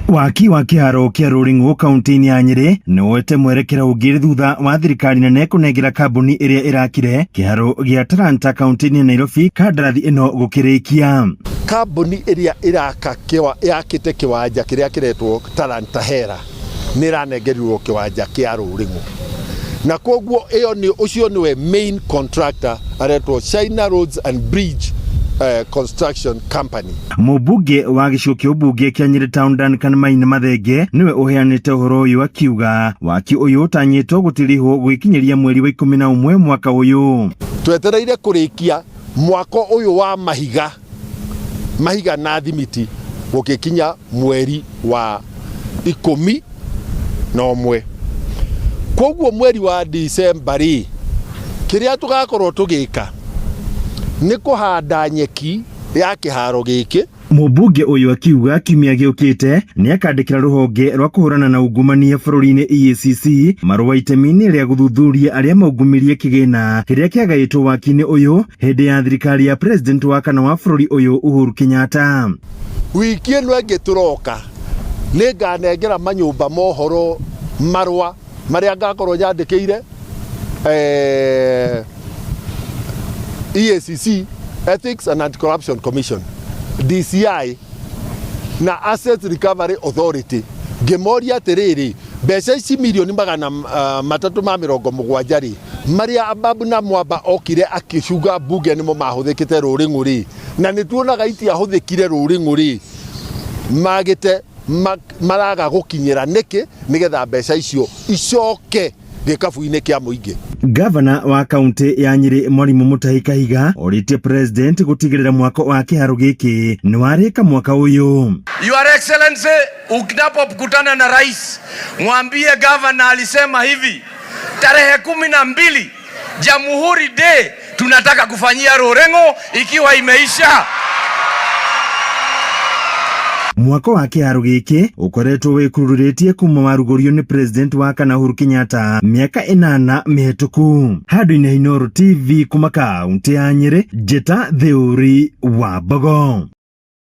Waki wa kĩharo kĩa Rũrĩng'ũ kaunti-inĩ ya Nyĩrĩ nĩ woete mwerekera ũngĩ thutha wa thirikari nene kũnengera kambuni ĩrĩa ĩrakire kĩharo gĩa Talanta kaunti-inĩ ya Nairobi kandarathi ĩno gũkĩrĩkia. Kambuni ĩrĩa ĩraka kĩwa, yakĩte kĩwanja kĩrĩa kĩretwo Talanta Hera nĩ ĩranengerirwo kĩwanja kĩa Rũrĩng'ũ, na koguo ĩyo nĩ ũcio nĩwe main contractor aretwo China Roads and Bridge Construction Company. Mũmbunge wa gĩcigo kĩa ũmbunge kĩa Nyĩrĩ Town Duncan Maina Mathenge nĩwe ũheanĩte ũhoro ũyũ akiuga waki ũyũ ũtanyĩtwo gũtirihwo gwĩkinyĩria mweri wa 11 mwaka ũyũ. Twetereire kũrĩkia mwako ũyũ wa mahiga mahiga na thimiti gũgĩkinya mweri wa 11. Koguo mweri wa December rĩ, kĩrĩa tũgakorwo tũgĩka nĩ kũhanda nyeki ya kĩharo gĩkĩ. Mũmbunge ũyũ akiuga kiumia gĩũkĩte nĩ akandĩkĩra rũhonge rwa kũhũrana na ungumania bũrũri-inĩ EACC marũa itemi-inĩ rĩa gũthuthuria arĩa maungumirie kĩgĩna kĩrĩa kĩagaĩtwo waki-inĩ ũyũ hĩndĩ ya thirikari ya president wa kana wa bũrũri ũyũ Uhuru Kenyatta. Wiki ĩno ĩngĩ tũroka nĩ nganengera manyũmba mohoro marũa marĩa ngakorwo nyandĩkĩire EACC, Ethics and Anti-Corruption Commission, DCI na Asset Recovery Authority, ngĩmoria atĩrĩrĩ, mbeca ici mirioni 370 rĩ, marĩa Ababu na Mwamba okire akĩcunga mbunge nĩmo mahũthĩkĩte Rũrĩng'ũ rĩ, na nĩ tuonaga itiahũthĩkire Rũrĩng'ũ rĩ, magĩte maraga gũkinyĩra nĩkĩ, nĩgetha mbeca icio icoke gĩkabu-inĩ kĩa mũingĩ. Gavana wa kaunti ya Nyĩrĩ Mwarimũ Mutahi Kahiga orĩtie president gũtigĩrĩra mwako wa kĩharo gĩkĩ nĩ warĩka mwaka ũyũ. Your Excellency, unapokutana na rais mwambie gavana alisema hivi, tarehe 12 Jamhuri Day tunataka kufanyia Rũrĩng'ũ ikiwa imeisha. Mwako wa kĩharo gĩkĩ ũkoretwo wĩkururĩtie kuma warugũrio nĩ president wa kana Uhuru Kenyatta mĩaka 8 mĩhetũku. Handũ-inĩ ha Inooro TV kuma kaunti ya Nyĩrĩ, Njĩta Theuri wa Mbogo.